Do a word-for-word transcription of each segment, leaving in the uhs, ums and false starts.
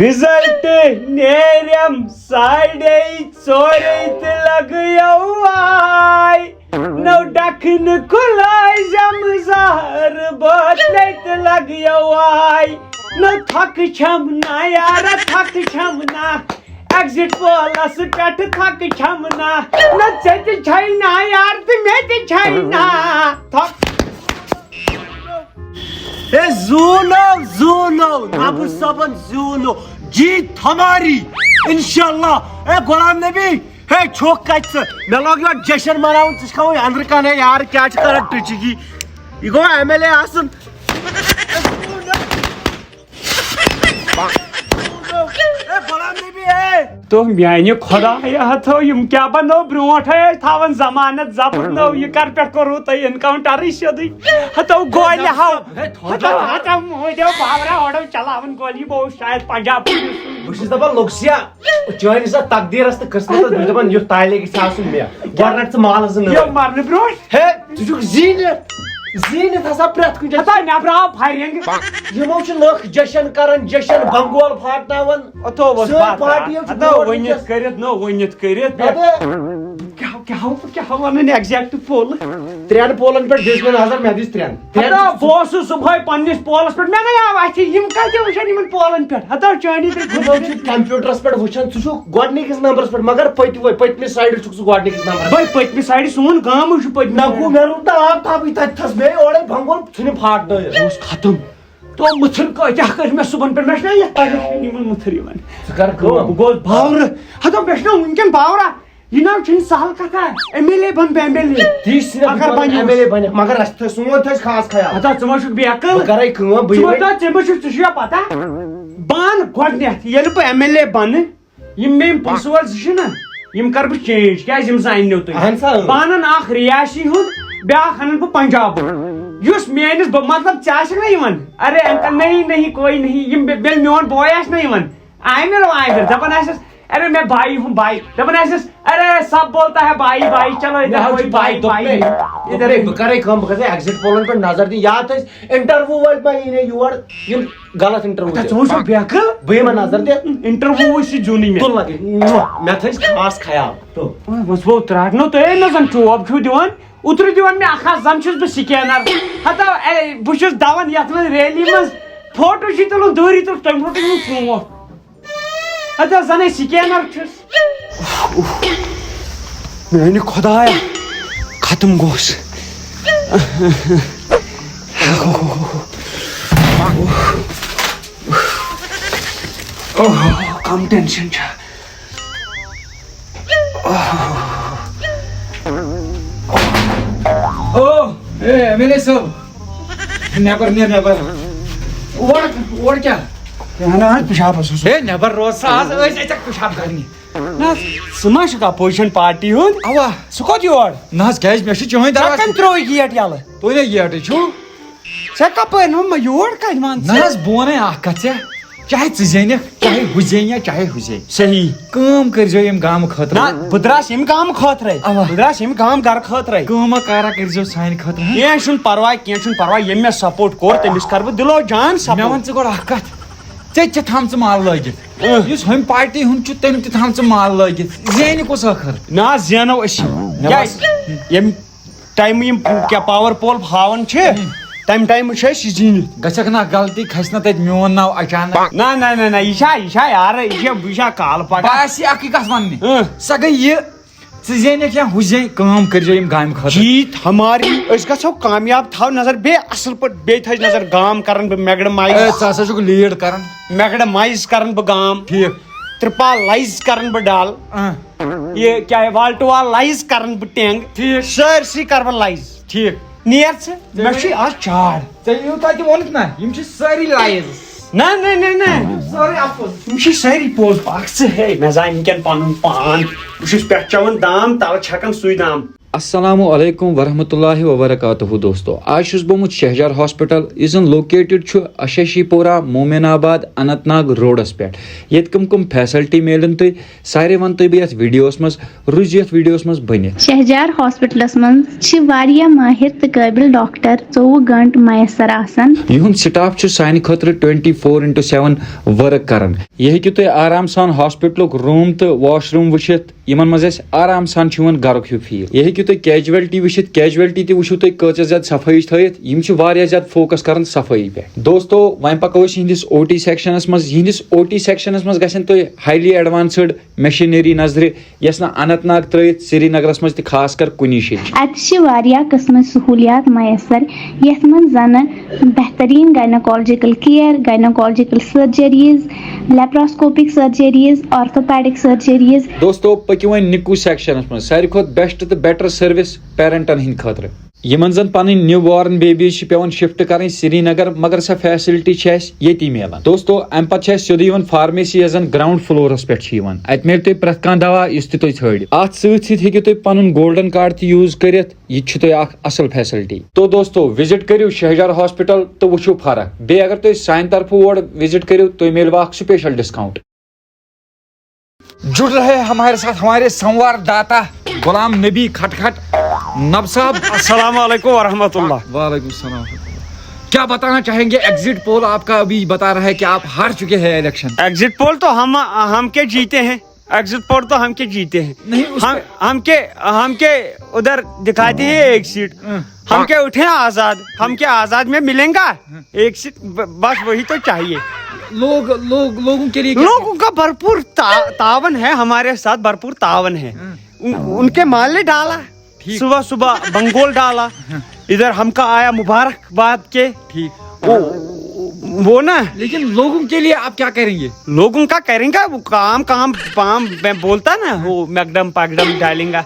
Result نیرٮ۪م ساڑے ژورے تہٕ لگیو واے۔ نو ڈکھنہٕ کھُلٲے زٮ۪م زہر بٲتلے تہٕ لگیو واے۔ نو تھۄکہٕ چھَم نا یارا، تھۄکہٕ چھَم نا۔ ایگزٹ پولس پٮ۪ٹھ تھۄکہٕ چھَم نا۔ نہ ژےٚ تہِ چھَے نا یار تہٕ مےٚ تہِ چھَے نا۔ تھۄکہٕ اے زوٗنو، زوٗنو، نبہٕ صٲبن زوٗنو۔ جیت ہماری، انشاءاللہ۔ اے غلام نبی، ہے چھوٚکھ کتہِ ژٕ؟ مےٚ لوگ یورٕ جشن مناوُن، ژٕ چھکھا وۄنۍ أنٛدرٕ کنے یارٕ، کیٛاہ چھِ کران ٹٕچِگی؟ یہِ گوٚو ایم ایل اے آسُن۔ اے غلام نبی، اے۔ تو میانہِ خدایہ ہتو، یِم کیٛاہ بنٲو برونٹھے ٲسۍ تھاوان ضمانت ضبط نٔو، یہِ کر پٮ۪ٹھ کوٚروٕ تۄہہِ انکاونٹرٕے سیوٚدُے؟ ہتو گولہِ ہاو۔ ہے، تھوڑا۔ ہتو، ہتو مٲدیو باورا اورو چلاوان گولی، بہٕ اوسُس شاید پنجاب پُلیٖس۔ بہٕ چھُس دَپان، لوٚگ سیا، چٲنِس اَتھ تقدیٖرَس تہٕ قٕسمَتَس، بہٕ چھُس دَپان، یُتھ تالے گژھِ آسُن مےٚ۔ گۄڈٕ رَٹ ژٕ مالَس زٕ نٔر۔ یہِ مرنہٕ برونٛٹھ۔ ہے، ژٕ چھُکھ زیٖنِتھ، زیٖنِتھ ہسا پرٛٮ۪تھ کُنہِ جایہِ۔ ہتا نٮ۪برٕ آو فایرِنٛگ۔ یِمو چھِ لُکھ جشن کران، جشن بنگول پھاٹناوان۔ اتھو اوس سٲنۍ بتھ پارٹی راتھ۔ یِم چھِ اتھو برونٛٹھ ؤنِتھ وٕنکیٚس۔ کٔرِتھ، نو ؤنِتھ کٔرِتھ۔ اَدٕ کیٛاہ، کیٛاہ، کیٛاہ وَنان exact پول؟ ترٛٮ۪ن پولن پٮ۪ٹھ دِژ مےٚ نظر، مےٚ دِژ ترٛٮ۪ن۔ ترٛٮ۪ن ہتا، بہٕ اوسُس صبحٲے پننِس پولس پٮ۪ٹھ، مےٚ گٔے آو اَتھِ، یِم کتہِ وٕچھن یِمن پولن پٮ۪ٹھ؟ ہتا، چٲنی تہِ یِمو چھِ کمپیوٹرس پٮ۪ٹھ وٕچھان، ژٕ چھُکھ گۄڈٕنِکِس نمبرس پٮ۪ٹھ، مگر پٔتۍ وَے، پٔتمہِ سایڈٕ چھُکھ ژٕ گۄڈٕنِکِس نمبرس پٮ۪ٹھ۔ وۄنۍ پٔتمہِ سایڈٕ سون گامٕے چھُ پٔتمہِ نہ سایڈٕ۔ گوٚو، مےٚ روٗد نہٕ آب تاپٕے تتہِ تھس، مےٚ اورے بنگول ژھٕنِم پھاٹنٲیِتھ۔ اوس ختم۔ تو مُتھٕر کۭتیاہ کٔرۍ مےٚ صُبحن پٮ۪ٹھ، مےٚ چھُنہ یَتھ پَگہہ یِمَن مُتھٕر یِوان۔ ژٕ کَر کٲم۔ بہٕ گوس باورٕ۔ ہَتو مےٚ چھُنہ وٕنکٮ۪ن باورا۔ یہِ نہ چھُنہٕ سہل کَتھا۔ ایم ایل اے بَن بہٕ ایم ایل اے۔ تی چھِنہ بہٕ اگر وَنان بَنیوس۔ ایم ایل اے بَنہِ، مگر اَسہِ تھٲے سون تھٲے خاص خیال۔ ہَتو ژٕ ما چھُکھ بیقٕل؟ بہٕ کَرَے کٲم، بہٕ ژٕ ما یِمَے۔ تھٲے، ژےٚ ما چھُکھ، ژےٚ چھُ یا پَتہ؟ بہٕ اَنہٕ گۄڈٕنٮ۪تھ، ییٚلہِ بہٕ ایم ایل اے بَنہٕ، یِم مےٚ یِم پرنسپل زٕ چھِنہ، یِم کَرٕ بہٕ چینج۔ کیٛازِ؟ یِم زٕ اَننو تُہۍ۔ اَہَن سا، اۭں۔ بہٕ اَنَن اَکھ رِیاسی ہُنٛد، بیٛاکھ اَنَن بہٕ پنجابُک۔ یُس میٲنِس بہٕ، مطلب، ژےٚ آسٮ۪کھ نہ یِوان، ارے انکل، نہیں، نہیں، کوئی نہیں، یِم بے-، بیٚیہِ میون بوے آسہِ نہ یِوان، عامر و عامر، دَپان آسٮ۪س، ارے مےٚ بھائی ہوں بھائی، دَپان آسٮ۪س، ارے سب بولتا ہے بھائی، بھائی، چلو مےٚ ادھر حظ کوئی چھُ پَے، بھائی، دوٚپ بھائی مےٚ، نہیں۔ دوٚپ ادھر مےٚ، نہیں۔ بہٕ کَرَے کٲم، بہٕ گژھٕ ایگزِٹ پولَن پٮ۪ٹھ نظر دِنہِ۔ یاد تھٲیِزِ، انٹرویو وٲلۍ ما یی نہٕ یور، یِم غلط انٹرویو اچھا، دِن۔ ژٕ وٕچھ بیکل۔ بہٕ یِمَن نظر دِ۔ انٹرویو وٕچھ یہِ زیُنٕے مےٚ۔ تُل لگے۔ مےٚ تھٲیِس خاص خیال۔ تُل۔ وۄنۍ وۄنۍ بہٕ ترٛاٹنو تۄہے نہ زَن چوب چھُو دِوان۔ اوترٕ دِوان مےٚ اکھ ہتھ، زَن چھُس بہٕ سکینر۔ ہتا، اے، بہٕ چھُس دَوان یَتھ منٛز ریلی منٛز فوٹو چھُے تُلُن دوٗری تُل، تَمہِ برونٛٹھ تُلُن سونٛٹھ۔ ہتا، زَن ہے سکینر چھُس۔ میانہِ خدایا، ختم گوس۔ اوہ، کم ٹینشن چھا۔ او، اے، ایم ایل اے صٲب، نٮ۪بر نیر، نٮ۪بر۔ اور، اور کیٛاہ؟ اہن حظ، پِشابس اوس۔ ہے، نٮ۪بر روز سا، آز ٲسۍ أسۍ اَتہِ پِشاب کرنہِ۔ نہ، ژٕ ما چھُکھ اپوزیشن پارٹی ہُنٛد؟ اوا۔ ژٕ کوٚت یور؟ نہ حظ، کیٛازِ؟ مےٚ چھُ چٲنۍ ژےٚ دروازٕ۔ کَمہِ ترٛوو گیٹ یَلہٕ؟ تُہۍ نے گیٹٕے چھُو۔ ژےٚ کَپٲرۍ نوٚم یور کَتہِ وَن ژٕ؟ نہ حظ، بہٕ وَنَے اَکھ کَتھ ژےٚ۔ چاہے ژٕ زینکھ، چاہے ہُہ زینہِ یا چاہے ہُہ زینہِ۔ صحیح۔ کٲم کٔرۍزیو ییٚمہِ گامہٕ خٲطرٕ۔ نہ، بہٕ درٛاس ییٚمہِ گامہٕ خٲطرَے۔ اَوا۔ بہٕ درٛاس ییٚمہِ گامہٕ گرٕ خٲطرَے۔ کٲمہ کارا کٔرۍزیو سانہِ خٲطرٕ، ہاں؟ کینٛہہ چھُنہٕ پَرواے، کینٛہہ چھُنہٕ پَرواے۔ ییٚمۍ مےٚ سپورٹ کوٚر، تٔمِس کَرٕ بہٕ دِلو جان مےٚ سپورٹ۔ وَن ژٕ گۄڈٕ اَکھ کَتھ۔ ژےٚ تہِ تھام ژٕ مال لٲگِتھ۔ اۭں۔ یُس ہُمہِ پارٹی ہُنٛد چھُ، تٔمۍ تہِ تھام ژٕ مال لٲگِتھ۔ زینہِ کُس ٲخٕر؟ نہ حظ، زینو أسی۔ مےٚ کیٛازِ؟ باسان، ییٚمہِ ٹایمہٕ یِم کیٛاہ پاور پول ہاوان چھِ، تَمہِ ٹایمہٕ چھِ أسۍ یہِ زیٖنِتھ۔ گژھکھ نہ غلطی، کھسہِ نہ تَتہِ میون ناو اچانک۔ نہ، نہ، نہ، نہ، یہِ چھا، یہِ چھا یارٕ، یہِ چھا، یہِ چھا کالہٕ پگاہ؟ بہٕ آسہِ اَکٕے کَتھ وَننہِ۔ اۭں۔ سۄ گٔے یہِ، ژٕ زینکھ یا ہُہ زینہِ، کٲم کٔرۍزیو یِم گامہِ خٲطرٕ۔ جیٖت ہماری، أسۍ گژھو کامیاب، تھاو نظر بیٚیہِ اَصٕل پٲٹھۍ، بیٚیہِ تھٲیِز نظر گام کرن بہٕ میگڈمایز۔ اے، ژٕ ہسا چھُکھ لیٖڈ کران۔ میگڈمایز کرن بہٕ گام۔ ٹھیٖک۔ ترپالایز کرن بہٕ ڈل۔ اۭں۔ یہِ کیٛاہ، والٹوالایز کرن بہٕ ٹینگ۔ ٹھیٖک۔ سٲرسٕے کرٕ بہٕ لایز۔ ٹھیٖک۔ نیر ژٕ، مےٚ چھُے آز چاڑ۔ ژےٚ یوٗتاہ تہِ ووٚنُتھ نہ، یِم چھِ سٲری لایز۔ نہ، نہ، نہ، نہ۔ سٲری اَپُز۔ یِم چھِ سٲری پوٚز۔ اکھ ژٕ ہے، مےٚ زان وٕنکٮ۪ن پنُن پان۔ بہٕ چھُس پٮ۪ٹھٕ چٮ۪وان دام، تلہٕ چھکان سُے دام۔ السلام علیکم ورحمۃ اللہ وبرکاتہ۔ دوستو، آز چھُس بہٕ آمُت شہجار ہاسپٹل، یُس زن لوکیٹڈ چھُ اششی پورہ، مومن آباد، اننت ناگ روڈس پٮ۪ٹھ۔ ییٚتہِ کٕم کٕم فیسلٹی میلن تُہۍ، سارے ونہٕ تۄہہِ بہٕ یتھ ویڈیوس منٛز۔ روٗزِو یتھ ویڈیوس منٛز بٔنِتھ۔ شہجار ہاسپٹلس منٛز چھِ واریاہ ماہر تہٕ قٲبل ڈاکٹر ژوٚوُہ گٲنٛٹہٕ میسر آسان۔ یِہُنٛد سٹاف چھُ سانہِ خٲطرٕ twenty four into seven work کران۔ یہِ ہیٚکِو تُہۍ آرام سان ہاسپٹلُک روٗم تہٕ واش روٗم وٕچھِتھ، یِمن منٛز اَسہِ آرام سان چھُ یِوان گرُک ہیوٗ فیٖل۔ یہِ ہیٚکِو تُہۍ کیجویلٹی وٕچھِتھ، کیجویلٹی تہِ وٕچھِو تُہۍ کۭژاہ زیادٕ صفٲیی چھِ تھٲیِتھ۔ یِم چھِ واریاہ زیادٕ فوکس کران صفٲیی پٮ۪ٹھ۔ دوستو، وۄنۍ پکو أسۍ یِہنٛدِس او ٹی سیکشنس منٛز۔ یِہنٛدِس او ٹی سیکشنس منٛز گژھن تۄہہِ ہایلی ایڈوانسڈ مشینری نظرِ، یۄس نہٕ اننت ناگ ترٲوِتھ سرینگرس منٛز تہِ خاص کر کُنی جایہِ چھِ۔ اتہِ چھِ واریاہ قٕسمٕچ سہولیات میسر، یتھ منٛز زنہٕ بہترین gynaecological care, gynaecological surgeries, laparoscopic surgeries, orthopaedic surgeries. دوستو، پٔکِو وۄنۍ نِکو سیکشنس منٛز۔ ساروی کھۄتہٕ بیسٹ تہٕ بیٹر سروس پیرنٹن ہٕنٛدِ خٲطرٕ، یِمن زن پنٕنۍ نیو بارن بیبیز چھِ پٮ۪وان شفٹ کرٕنۍ سرینگر، مگر سۄ فیسلٹی چھِ اَسہِ ییٚتی میلان۔ دوستو، امہِ پتہٕ چھِ اَسہِ سیوٚدُے یِوان فارمیسی، یۄس زن گراؤنڈ فلورس پٮ۪ٹھ چھِ یِوان۔ اتہِ میلہِ تۄہہِ پرٛٮ۪تھ کانٛہہ دوا یُس تہِ تُہۍ ژھٲنٛڈِو۔ اتھ سۭتۍ سۭتۍ ہیٚکِو تُہۍ پنُن گولڈن کارڈ تہِ یوٗز کٔرِتھ۔ یہِ تہِ چھِ تۄہہِ اکھ اصل فیسلٹی۔ تو دوستو، وزٹ کٔرِو شہجار ہاسپٹل تہٕ وٕچھِو فرق۔ بیٚیہِ اگر تُہۍ سانہِ طرفہٕ اور وزٹ کٔرِو، تُہۍ میلوٕ اکھ سپیشل ڈسکاؤنٹ۔ جڑ رہے ہمارے ساتھ ہمارے سنوار داتا غلام نبی کھٹکھٹ نب صاحب۔ السلام علیکم ورحمۃ اللہ۔ وعلیکم السلام۔ کیا بتانا چاہیں گے؟ ایگزٹ پول آپ کا ابھی بتا رہا ہے کہ آپ ہار چکے ہیں الیکشن۔ ایگزٹ پول تو ہم ہم کے جیتے ہیں، ایگزٹ پول تو ہم کے جیتے ہیں۔ نہیں، اس ہم پہ ہم کے ہم کے ادھر دکھاتے ہیں ایک سیٹ۔ ہاں۔ ہم کے اٹھے آزاد، ہم کے آزاد میں ملیں گا ایک سیٹ، ب- بس وہی تو چاہیے۔ لوگ لوگ لوگوں کے لیے کیا؟ لوگوں کا بھرپور تا- تعاون ہے، ہمارے ساتھ بھرپور تعاون ہے۔ ہاں۔ ان, ان کے مال نے ڈالا، ٹھیک۔ صبح صبح بنگول ڈالا، ہاں۔ ادھر ہم کا آیا مبارکباد کے۔ ٹھیک۔ وہ وہ نا، لیکن لوگوں کے لیے آپ کیا کریں گے؟ لوگوں کا کریں گا وہ کام کام کام، میں بولتا نا، وہ میکڈم پاکڈم ڈالیں گا۔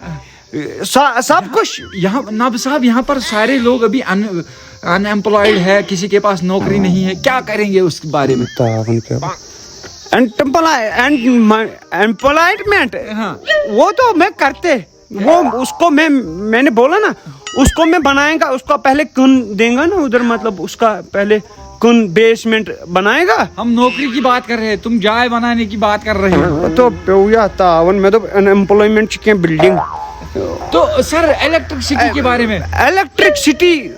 سا- سب کچھ۔ یہاں نب صاحب، یہاں پر سارے لوگ ابھی ان ان ایمپلائڈ ہے، کسی کے پاس نوکری نہیں ہے، کیا کریں گے اس بارے میں؟ تعاون کیا؟ اینڈ ایمپلائمنٹ، ہاں۔ وہ تو میں کرتے، وہ اس کو میں میں نے بولا نا، اس کو میں بنائیں گا، اس کو پہلے کن دیں گا نا ادھر، مطلب اس کا پہلے کن بیسمنٹ بنائے گا۔ ہم نوکری کی بات کر رہے ہیں، تم جائے بنانے کی بات کر رہے ہو۔ تو پیویا تعاون، میں تو ان ایمپلائمنٹ چکے بلڈنگ۔ تو سر، الیکٹرکسٹی کے بارے میں؟ الیکٹرکسٹی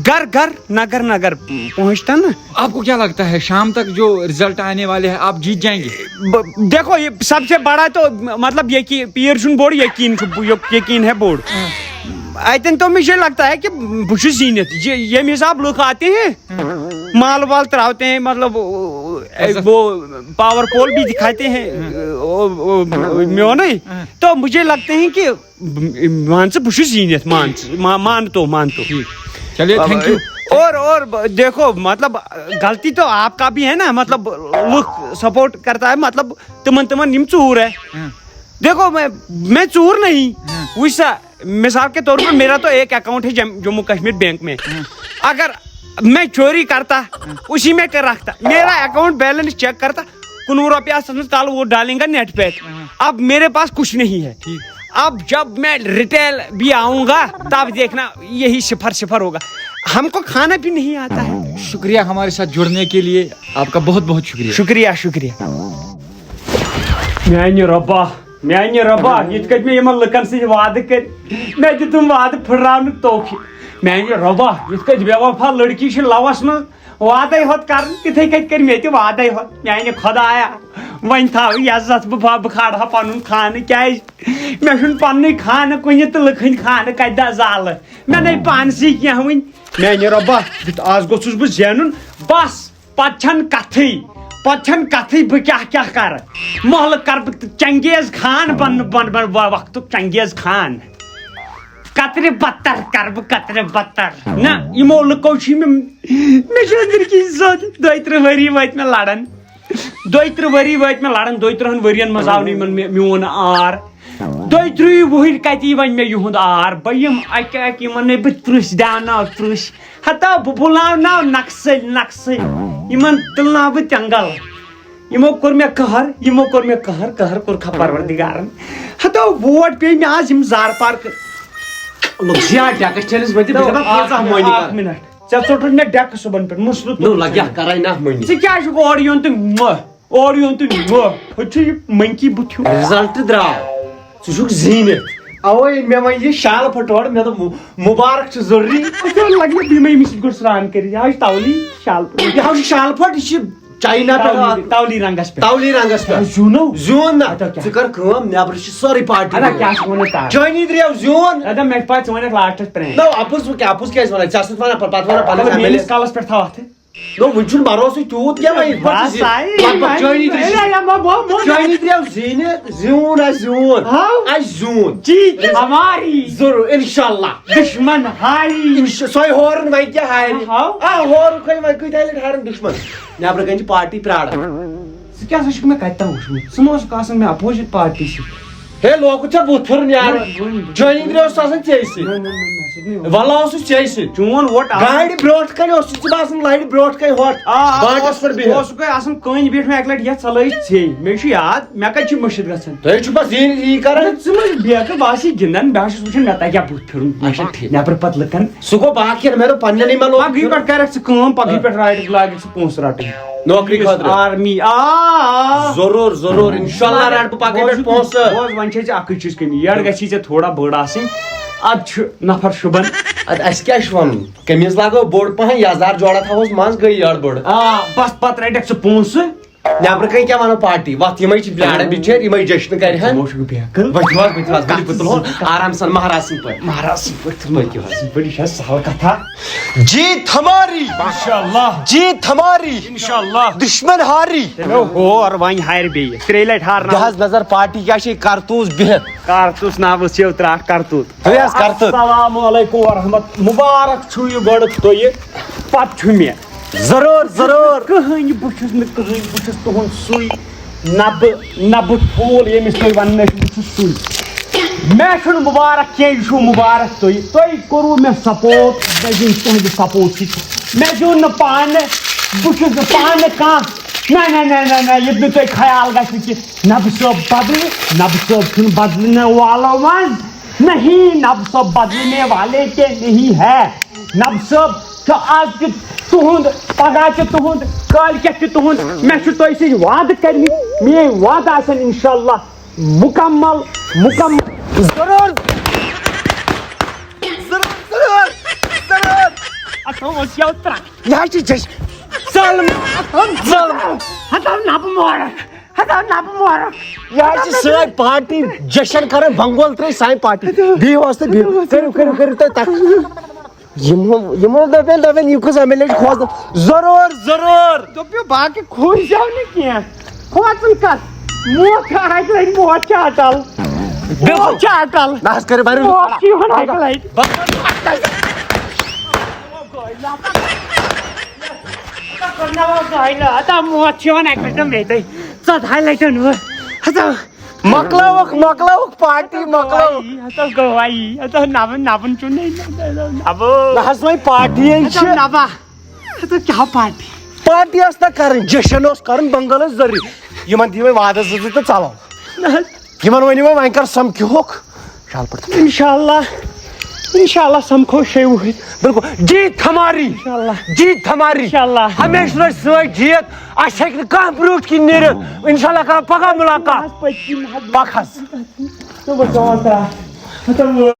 گھر گھر، نگر نگر پہنچتا نا۔ آپ کو کیا لگتا ہے، شام تک جو رزلٹ آنے والے ہیں، آپ جیت جائیں گے؟ ب- دیکھو، یہ سب سے بڑا تو مطلب یہ کہ پیر چھُنہٕ بوٚڑ، یقین چھُ، یقین ہے بوٚڑ۔ اتن تو مجھے لگتا ہے کہ بہٕ چھُس زیٖنِتھ۔ یہ ییٚمہِ حساب لُکھ آتے ہیں، مال وال تراتے ہیں، مطلب، عزت۔ وہ پاور پول بھی دکھاتے ہیں، وہ- وہ میونٕے۔ تو مجھے لگتے ہیں کہ مان ژٕ، بہٕ چھُس زیٖنِتھ، مان ژٕ، ما- مان تو، مان تو۔ چلیے، تھینک یو۔ اور اور ب- دیکھو، مطلب، غلطی تو آپ کا بھی ہے نا، مطلب، لُکھ سپورٹ کرتا ہے، مطلب، تمن تمن یِم ژوٗر ہے۔ دیکھو، میں میں ژوٗر نہیں۔ وٕچھ سا، مثال کے طور پر میرا تو ایک اکاؤنٹ ہے جم- جموں کشمیر بینک میں۔ اگر میں چوری کرتا، اسی میں کر رکھتا، میرا اکاؤنٹ بیلنس چیک کرتا، کُنوُہ رۄپیہِ آسہٕ تَتھ منٛز، کالہٕ ووت ڈالیں گا نیٹ پیک۔ اب میرے پاس کچھ نہیں ہے۔ اب جب میں ریٹیل بھی آؤں گا، تب دیکھنا یہی صفر صفر ہوگا۔ ہم کو کھانا بھی نہیں آتا ہے۔ شکریہ ہمارے ساتھ جڑنے کے لیے، آپ کا بہت بہت شکریہ۔ شکریہ، شکریہ۔ میانہِ رۄبا، میانہِ رۄبا، یِتھ کٔنۍ مےٚ یِمن لُکن سۭتۍ وعدٕ کٔرۍ، مےٚ دیُتُم وعدٕ پھٕٹراونُک توفیٖق۔ میانہِ رۄبا، یِتھ کٔنۍ بے وفا لڑکی چھِ لوس منٛز وعدے ہوت کرن، تِتھے کٔنۍ کٔرۍ مےٚ تہِ وعدے ہوت۔ میانہِ خۄدایا، وۄنۍ تھاو عزت، بہٕ بہٕ کھالہٕ ہا پنُن خانہٕ، کیازِ مےٚ چھُنہٕ پننُے خانہٕ کُنہِ تہٕ لُکہٕ ہٕنٛدۍ خانہٕ کتہِ دَ زالہٕ؟ مےٚ نے پانسٕے کینٛہہ وٕنہِ۔ میانہِ رۄبا، یُتھ آز گوٚژھُس بہٕ زینُن، بس۔ پتہٕ چھَنہٕ کتھٕے، پتہٕ چھَنہٕ کتھٕے بہٕ کیٛاہ کیٛاہ کرٕ۔ محلہٕ کرٕ بہٕ چنگیز خان بنہٕ، بنہٕ، بنہٕ وقتُک چنگیز خان۔ قطرِ بتر کرٕ بہٕ، قطرِ بتر۔ نہ، یِمو لُکو چھِ مےٚ، مےٚ چھِ أنٛدٕرۍ کِنۍ زوٚد۔ دۄیہِ ترٕٛہ ؤری وٲتۍ مےٚ لڑان۔ دۄیہِ ترٕٛہ ؤری وٲتۍ مےٚ لڑان، دۄیہِ ترٕٛہن ؤرین منٛز آو نہٕ یِمن مےٚ، میون آر۔ دۄیہِ ترٕٛہہِ وُہٕرۍ کتہِ یی وۄنۍ مےٚ یِہُنٛد آر؟ بہٕ یِم اکہِ اکہِ یِمن نے بہٕ پرٛژھ دیاوناو پرٛژھ۔ ہتو بہٕ بُلاوناو نقصٕلۍ نقصٕلۍ۔ یِمن تُلناو بہٕ تٮ۪نٛگل۔ یِمو کوٚر مےٚ قہر، یِمو کوٚر مےٚ قہر، قہر کوٚرکھا پروردگارن۔ ہتو ووٹ پیٚیہِ مےٚ آز یِم زارٕ پار کٔرۍ۔ لوٚگ زیادٕ ڈٮ۪کَس چٲنِس وۄنۍ تہِ، بہٕ چھَس دَپان، کۭژاہ مٔنی اَکھ کَر۔ مِنَٹ۔ ژےٚ ژوٚٹُتھ مےٚ ڈٮ۪کہٕ صُبحن پٮ۪ٹھ، مُصرُت نو، لوٚگ یَتھ کَرَے نہ مٔنی۔ ژٕ کیٛازِ چھُکھ اورٕ یُن تہٕ مۄہ؟ اورٕ یُن تہٕ مۄہ۔ ہُتہِ چھُ یہِ منکی بُتھ ہیوٗ۔ رِزَلٹ درٛاو۔ ژٕ چھُکھ زیٖنِتھ۔ اَوَے أنۍ مےٚ وۄنۍ یہِ شال پھٔٹوڑ۔ مےٚ دوٚپ، مُ-، مُبارک چھُ ضروٗری۔ ژےٚ لَگہِ نہٕ بیٚیہِ مےٚ أمِس سۭتۍ گۄڈٕ سرٛان کٔرِتھ۔ یہِ حظ چھِ تَولی شال پھٔٹوڑ۔ یہِ حظ چھُ شال پھٔٹ، یہِ چھِ چاینا پٮ۪ٹھ تَولی، آ-، تَولی رنٛگَس پٮ۪ٹھ۔ تَولی رنٛگَس پٮ۪ٹھ۔ زیوٗنو؟ زیوٗن نہ۔ اَدٕ کیٛاہ؟ ژٕ کر کٲم، نٮ۪برٕ چھِ سٲرٕے پارٹی اَدٕ گٔمٕژ۔ کیٛاہ چھِ وَنان تَتھ؟ چٲنی درٛاو زیوٗن۔ اَدٕ مےٚ چھِ پَتہٕ ژٕ وَنَکھ لاسٹَس پرٛانہِ۔ نہ، اَپُز وۄنۍ کیٛاہ، اَپُز کیٛازِ وَنان؟ ژےٚ ٲسٕس وَنان پَتہٕ، پَتہٕ وَنان پَنٕنِس چلو، ایم ایل اے۔ میٛٲنِس کَلَس پٮ۪ٹھ تھاو اَتھٕ۔ نہ، وٕنہِ چھُنہٕ بَروسٕے تیوٗت کینٛہہ، وۄنۍ یِتھ پٲٹھۍ بَس، ژٕ آیی، لگ بگ وۄنۍ، چٲنی درٛاو، وۄنۍ، وۄنۍ۔ چٲنی درٛاو زیٖنہِ، زیوٗن آسہِ زیوٗن۔ ہاو۔ آسہِ زیوٗن۔ جیت ہماری۔ ضروٗر، اِنشاءاللہ۔ دشمن ہاری۔ اِنشا-، سۄے ہورُن وۄنۍ کیٛاہ ہارِ؟ ہاو۔ آ، ہورُکھ ہے وۄنۍ کۭتیٛاہ لَٹہِ ہارَن دُشمَن؟ نٮ۪برٕ کَنہِ چھِ پارٹی پرٛاران۔ ژٕ کیٛاہ سا چھُکھ مےٚ کَتہِ تام وٕچھمُت؟ ژٕ ما اوسُکھ آسان مےٚ اَپوزِٹ پارٹی سۭتۍ؟ ہے، لوکُٹ چھا بُتھ پھِرُن یارٕ؟ وۄنۍ، وۄنۍ۔ چٲنی درٛاو سُہ آسان ژےٚ سۭتۍ۔ نہ، نہ، نہ، مےٚ سۭتۍ نہٕ۔ وَلہٕ اوسُس ژےٚ سۭتۍ۔ چون ووٹ آ-، گاڑِ برٛونٛٹھ کَنہِ اوسُس ژٕ باسان لَرِ برٛونٛٹھ کَنہِ ہۄتھ۔ آ، آ، بانٛٹَس اوس-، پٮ۪ٹھ بِہِتھ۔ اوسُکھ ہے آسان کٔنۍ بِہِتھ مےٚ اَکہِ لَٹہِ یَتھ ژَلٲوِتھ ژھے۔ مےٚ چھُ یاد، مےٚ کَتہِ چھِ مٔشِتھ گژھان؟ تُہۍ چھِو پَتہٕ یی، یی کَران۔ ژٕ مہ بیٚیہِ کَر باسہِ یہِ گِنٛدان، بہٕ ہا چھُس وٕچھان مےٚ تَگہِ ہا بُتھ پھِرُن۔ اچھا، ٹھیٖک۔ نٮ۪برٕ پَتہٕ لُکَن۔ سُہ گوٚو باقیَن، مےٚ دوٚپ پنٛنٮ۪نٕے ما لوگ پَگہٕے پھِرُن۔ پٮ۪ٹھ کَرَکھ ژٕ کٲم، پَگہٕے آ۔ پٮ۪ٹھ رایٹِنٛگ لاگَکھ ژٕ پونٛسہٕ رَٹٕنۍ۔ نوکری خٲطرٕ۔ آرمی، آ، آ۔ ضروٗر، ضروٗر، اِنشاءاللہ رَٹہٕ بہٕ پَگہٕے پٮ۪ٹھ بوز، پونٛسہٕ۔ بوز، وۄنۍ چھے ژےٚ اَکٕے چیٖز کٔمی، یٔڈ گژھی ژےٚ تھوڑا بٔڑ آسٕنۍ، اَدٕ چھُ نفر شوٗبان۔ اَدٕ اَسہِ کیٛاہ چھُ وَنُن؟ قمیٖض لاگو بوٚڑ پَہَن، یَزار جوڑا تھاوہوس منٛز، گٔے یٔڈ بٔڑ۔ آ، بَس پَتہٕ رَٹَکھ ژٕ پونٛسہٕ۔ نٮ۪برٕ کَنہِ کیٛاہ وَنو پارٹی؟ وَتھ یِمَے چھِ بیٛارٕ بِچٲرۍ، یِمَے جشنہٕ کَرِہَن۔ تِمو چھُکھ بیکٕل۔ ؤتھِو حظ، ؤتھِو حظ، ؤلِو بہٕ تُلہو آرام سان مہراز سٕنٛدۍ پٲٹھۍ۔ مہراز سٕنٛدۍ پٲٹھۍ تُلہو۔ پٔکِو حظ۔ بٔڑی چھےٚ سہل کَتھا۔ جیت ہماری۔ انشاءاللہ۔ جیت ہماری۔ انشاءاللہ۔ دشمن ہاری۔ تیٚلہِ ہور وۄنۍ ہارِ بیٚیہِ۔ ترٛیٚیہِ لَٹہِ ہارناو۔ دِ حظ نظر پارٹی کیٛاہ چھِ یہِ کرتوٗز بِہِتھ۔ کارتوٗس ناوَس چھِ ترٛٹھ کرتوٗت۔ تُہۍ حظ کرتوٗت۔ السلام علیکم ورحمت۔ مُبارک چھُ یہِ گۄڈٕ تۄہہِ، پَتہٕ چھُ مےٚ۔ ضروٗر، ضروٗر۔ کٕہٕنۍ، بہٕ چھُس نہٕ کٕہٕنۍ، بہٕ چھُس تُہُنٛد سُے۔ نہ بہٕ، نہ بہٕ ٹھوٗل ییٚمِس تُہۍ وَنان ٲسِو، بہٕ چھُس سُے۔ مےٚ چھُنہٕ مُبارک کینٛہہ، یہِ چھُو مُبارک تُہۍ۔ تُہۍ کوٚروٕ مےٚ سپورٹ، مےٚ دیُن تُہٕنٛدِ سپورٹٕچ۔ مےٚ دیُن نہٕ پانہٕ، بہٕ چھُس نہٕ پانہٕ کانٛہہ۔ نہ، نہ، نہ، نہ، نہ، ییٚتہِ نہٕ تۄہہِ خیال گژھِ کہِ نبہٕ صٲب بدلہِ، نبہٕ صٲب چھُنہٕ بدلنہٕ والو منٛز۔ نہیں، نبہٕ صٲب بدلنے والے کے نہیں ہے۔ نبہٕ صٲب چھُ آز تہِ تُہُنٛد، پگاہ تہِ تُہُنٛد، کٲلۍ کٮ۪تھ تہِ تُہُنٛد۔ مےٚ چھُ تۄہہِ سۭتۍ وعدٕ کٔرمٕتۍ، میٛٲنۍ وعدٕ آسن انشاءاللہ مُکمل، مُکمل۔ ضروٗر، ضروٗر، ضروٗر، ضروٗر۔ اَتھ اوس یَوٕ ترٛٹھ۔ یہِ حظ چھِ جش-، ظٲلِم، ظٲلِم۔ ہَتاو نَبہٕ مورَکھ، ہَتاو نَبہٕ مورَکھ۔ یہِ حظ چھِ سٲنۍ پارٹی جشن کران، بنگول ترٛٲے سانہِ پارٹی۔ بِہِو حظ تہٕ بِہِو۔ کٔرِو، کٔرِو، کٔرِو تُہۍ تَتھ۔ یِمو، یِمو دَپن، دَپن، یہِ کُس ایم ایل اے چھُ کھوژان؟ ضروٗر، ضروٗر۔ دوٚپیو، باقٕے کھوٗژ زیو نہٕ کینٛہہ۔ کھوژُن کَتھ؟ موت چھِ اَکہِ لَٹہِ، موت چھِ اَٹَل۔ بِلکُل۔ موت چھِ اَٹَل۔ نہ حظ، کٔرِو، بَرِو۔ موت چھِ یِوان اَکہِ لَٹہِ۔ ہتا موت چھِ یِوان اَکہِ لَٹہِ نہ مےٚ تہِ۔ ژۄدہَے لَٹٮ۪ن وۄنۍ۔ ہتا۔ مۄکلاوکھ، مۄکلاوکھ پارٹی، مۄکلاوکھ۔ ہتا گواہی، ہتا نَوَن، نَوَن چھُ نَے، نَبہٕ۔ نہ حظ، وۄنۍ پارٹی ہے ہتا چھِ۔ نَبہٕ۔ ہتا کیٛاہ پارٹی؟ پارٹی ٲس نہ کَرٕنۍ، جشن اوس کَرُن، بنگال ٲس ضروٗری۔ یِمن دِیِو وۄنۍ وعدس زٕ زٕ تہٕ ژَلو۔ نہ حظ۔ یِمن ؤنِو وۄنۍ، وۄنۍ کر سمکھِ ہوکھ؟ شال پٲٹھۍ۔ انشاءاللہ، انشاءاللہ سمکھو شیٚیہِ وُہٕرۍ۔ بِلکُل۔ جیت ہماری۔ انشاءاللہ۔ جیت ہماری۔ انشاءاللہ۔ ہمیشہِ روزِ سٲنۍ جیت۔ اَسہِ ہیٚکہِ نہٕ کانٛہہ برٛونٛٹھ کِنۍ نیٖرِتھ۔ انشاءاللہ کرو پگاہ مُلاقات۔ حظ پٔتۍ کِنۍ حظ۔ پکھ حظ۔ ژٕ وٕچھ ژٕ وَن ترٛٹھ۔